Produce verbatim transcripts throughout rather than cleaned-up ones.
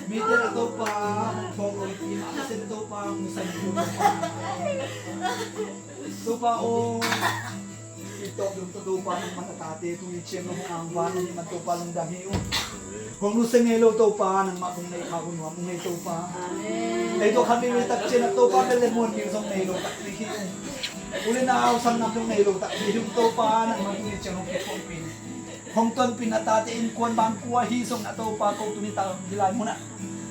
Mite na Topa, hong thawk lo i pi, a sen Topa, hong san Topa. Topa aw, i tawp dong Topa nangmah na tate, tuni ciang lo hong angvan, nangmah Topa lungdam hi ung. Hong nusia ngei lo Topa, nangmah hong nei kha hun nuam ung ei Topa. Ei tawh khat mi mi tak ciang a Topa bel le muan mi zong nei lo tak hi ung. U le nau sang nam zong nei lo tak hi ung Topa, nangmah tuni ciang hong kithawhpih. Hong tonpih na tate innkuan bang kua hi zong na Topa ko tuni ta hi lai munah.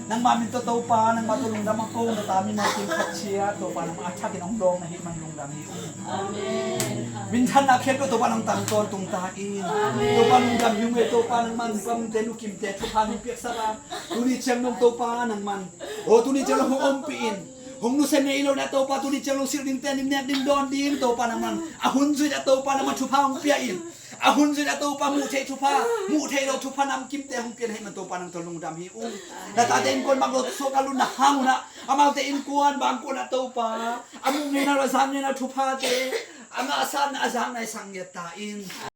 Nangmah min tawh Topa, nangmah tawh lungdam a ko na ta mimal kim khat ciat Topa nangmah a thakin hong dawng na hih man lungdam hi ung. Amen. Minthanna khempeuh Topa nang tang tawntung ta in. Amen. Topa lungdam hi ung e Topa nangman kamte nukimte thupha nong piaksak a. Tuni ciang dong Topa nangman. O tuni ciang dong hong ompih in. Hong nusia ngei lo na Topa tuni ciang dong silh ding ten in nek ding dawn ding Topa nangman. A hun zuih a Topa nangman thupha hong pia in. A hun zuih a Topa muh theih thupha, muh theih lo thupha namkimte hong pian hei man Topa nang tawh lungdam hi ung. Na tate innkuan bang lo suak a lutna hang unah, amaute innkuan bang kuan a Topa, a muh ngeina lo a zang ngeina thuphate, a ngahsatna a zang nai sang ngiat ta in.